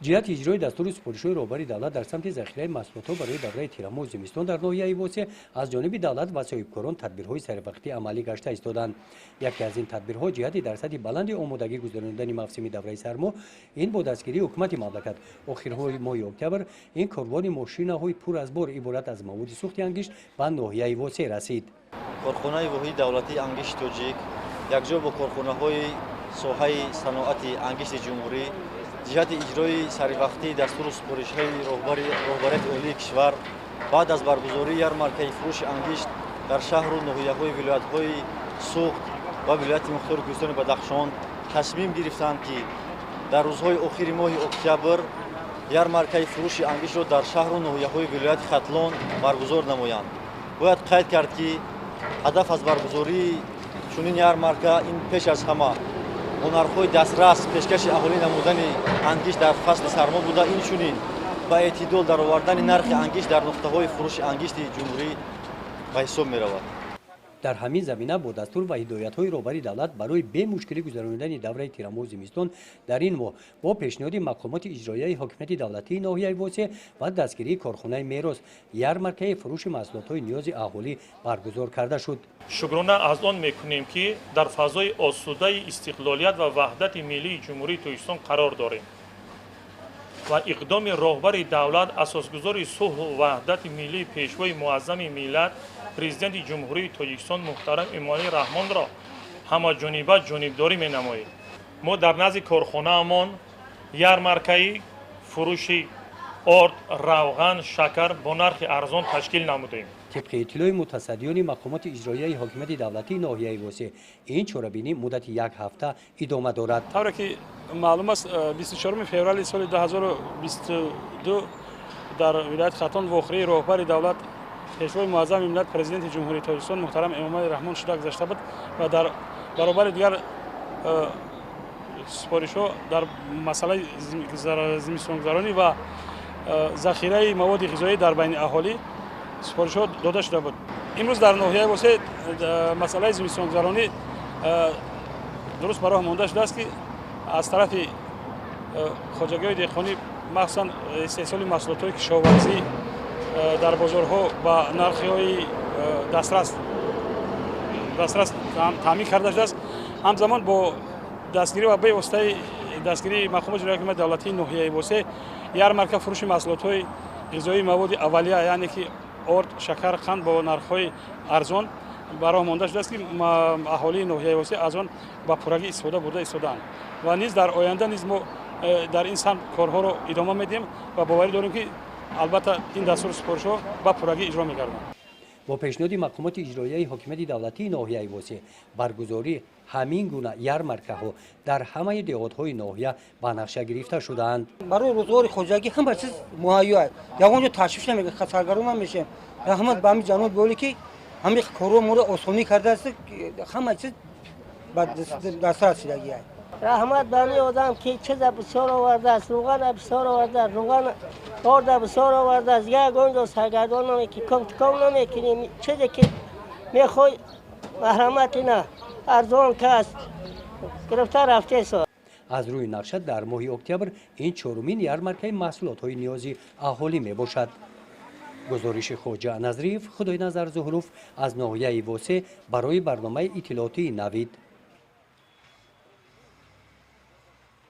Ҷиҳати иҷрои дастуру супоришҳои роҳбари давлат дар самти захираи маҳсулотҳо барои давраи тирамоҳу зимистон дар ноҳияи Восеъ аз ҷониби давлат ва соҳибкорон тадбирҳои саривақтӣ амалӣ гашта истоданд. Яке аз ин тадбирҳо ҷиҳати дар сатҳи баланди омодагӣ гузаронидани мавсими давраи сармо ин бо дастгирии ҳукумати мамлакат охирҳои моҳи октябр ин корвони мошинаҳои пур аз бор иборат аз маводи сӯхти ангишт ба ноҳияи Восеъ расид. Корхонаи воҳиди давлатии ангишти тоҷик якҷо бо корхонаҳои соҳаи саноати ангишти ҷумҳурӣ ҷиҳати иҷрои саривақтии дастуру супоришҳои роҳбарияти олии кишвар баъд аз баргузории ярмаркаи фурӯши ангишт дар шаҳру ноҳияҳои вилоятҳои Суғд ва вилояти мухтори Кӯҳистони Бадахшон тасмим гирифтанд, ки дар рӯзҳои охири моҳи октябр ярмаркаи фурӯши ангиштро дар шаҳру ноҳияҳои вилояти Хатлон баргузор намоянд. Бояд қайд кард, ки ҳадаф аз баргузории чунин ярмарка ин пеш аз ҳама бо нархҳои дастрас пешкаши аҳолӣ намудани ангишт дар фасли сармо буда, инчунин ба эътидол даровардани нархи ангишт дар нуқтаҳои фурӯши ангишти ҷумҳурӣ ба ҳисоб меравад. Дар ҳамин замина бо дастур ва ҳидоятҳои роҳбари давлат барои бемушкилӣ гузаронидани давраи тирамоҳу зимистон дар ин моҳ бо пешниҳоди мақомоти иҷроияи ҳокимияти давлатии ноҳияи Восеъ ва дастгирии корхонаи Мерос ярмаркаи фурӯши маҳсулотҳои ниёзи аҳолӣ баргузор карда шуд. Шукрона аз он мекунем, ки дар фазои осудаи истиқлолият ва ваҳдати миллии Ҷумҳурии Тоҷикистон қарор дорем ва иқдоми роҳбари давлат, асосгузори сулҳу ваҳдати миллии, пешвои муаззами миллат, Президенти Ҷумҳурии Тоҷикистон муҳтарам Эмомалӣ Раҳмонро ҳамаҷониба ҷонибдорӣ менамоем. Мо дар назди корхонаамон ярмаркаи фурӯши орд, равған, шакар бо нархи арзон ташкил намудем. Тибқи иттилои мутасаддиёни мақомоти иҷроияи ҳокимияти давлатии ноҳияи Восеъ, ин чорабинӣ муддати як ҳафта идома дорад. Тавре ки маълум аст, 24 феврали соли 2022 дар вилояти Хатлон вохӯрии роҳбари давлат, пешвои муаззами миллат, Президенти Ҷумҳурии Тоҷикистон муҳтарам Эмомалӣ Раҳмон шуда гузашта буд ва дар баробари дигар супоришҳо дар масъалаи зимистонгузаронӣ ва захираи маводи ғизоӣ дар байни аҳолӣ супоришҳо дода шуда буд. Имрӯз дар ноҳияи Восеъ масъалаи зимистонгузаронӣ дуруст ба роҳ монда шудааст, ки аз тарафи хоҷагиҳои деҳқонӣ, махсусан истеҳсоли маҳсулотҳои кишоварзӣ дар бозорҳо ба нархҳои дастрас таъмин карда шудааст. Ҳамзамон бо дастгирӣ ва бевоситаи дастгирии мақомоти иҷроияи ҳокимияти давлатии ноҳияи Восеъ ярмарка фурӯши маҳсулотҳои ғизоии маводи аввалия, яъне ки орд, шакар, қанд бо нархҳои арзон ба роҳ монда шудааст, ки аҳолии ноҳияи Восеъ аз он ба пуррагӣ истифода бурда истодаанд. Ва низ дар оянда низ мо дар ин самт корҳоро идома медиҳем ва боварӣ дорем, ки албатта ин дастуру супоришҳо ба пуррагӣ иҷро мегарданд. Бо пешниҳоди мақомоти иҷроияи ҳокимияти давлатии ноҳияи Восеъ баргузории ҳамин гуна ярмаркаҳо дар ҳамаи деҳотҳои ноҳия ба нақша гирифта шудаанд. Барои рӯзгори хоҷагӣ ҳама чиз муҳайё аст, ягон ҷо ташвиш намекунем, саргарон намешавем. Раҳмат ба ҳамин ҷаноби олӣ, ки ҳамин корҳо моро осонӣ кардааст, ҳама чиз ба дастрас шудагӣ аст. Раҳмат ба ҳамин одам, ки чиза бисёр овардааст, рӯғана бисёр овардааст, рӯған, орда бисёр овардааст. Ягон ҷо саргардон намекунем, кофтуков намекунем. Чизе ки мехоҳӣ, маҳрамат, ина арзон кас гирифта рафтесо. Аз рӯи нақша дар моҳи октябр ин чорумин ярмаркаи маҳсулотҳои ниёзи аҳолӣ мебошад. Гузориши Хоҷа Назриев, Худойназар Зуҳуров аз ноҳияи Восеъ барои барномаи иттилоотии Навид.